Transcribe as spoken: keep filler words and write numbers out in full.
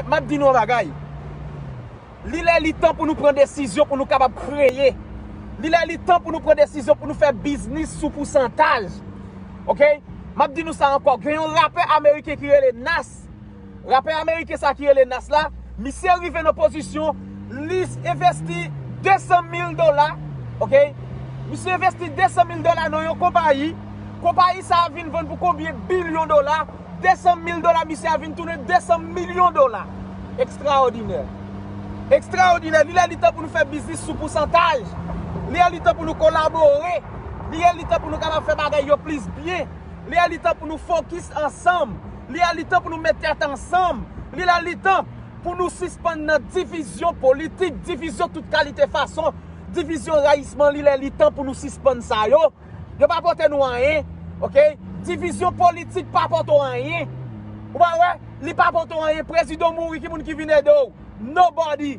M ap di nou yon bagay. Li lè li tan pou nou pran desizyon pou nou kapab kreye. Li lè li tan pou nou pran desizyon pou nou fè biznis sou pousantaj. Oke? M ap di nou sa ankò. Gen yon rapè ameriken ki rele Nas. Rapè ameriken sa ki rele Nas la, misye rive nan pozisyon, li envesti de san mil dola, oke? Misye envesti de san mil dola nan yon konpayi. Konpayi sa a vin vann pou konbyen bilyon dola? De san mil dola, misye a vin tounen de san milyon dola. Ekstraòdinè. Ekstraòdinè. Li lè li tan pou nou fè biznis sou pousantaj. Li lè li tan pou nou kolabore. Li lè li tan pou nou kapab fè bagay yo plis byen. Li lè li tan pou nou fokis ansanm. Li lè li tan pou nou met tèt ansanm. Li lè li tan pou nou sispann nan divizyon politik, divizyon tout kalite fason, divizyon rayisman. Li lè li tan pou nou sispann sa yo. Yo pa pote nou anyen, oke? Divizyon politik pa pote w anyen. Ou pa wè? Li pa pote w anyen. Prezidan w mouri, ki moun ki vin ede w? Nobody.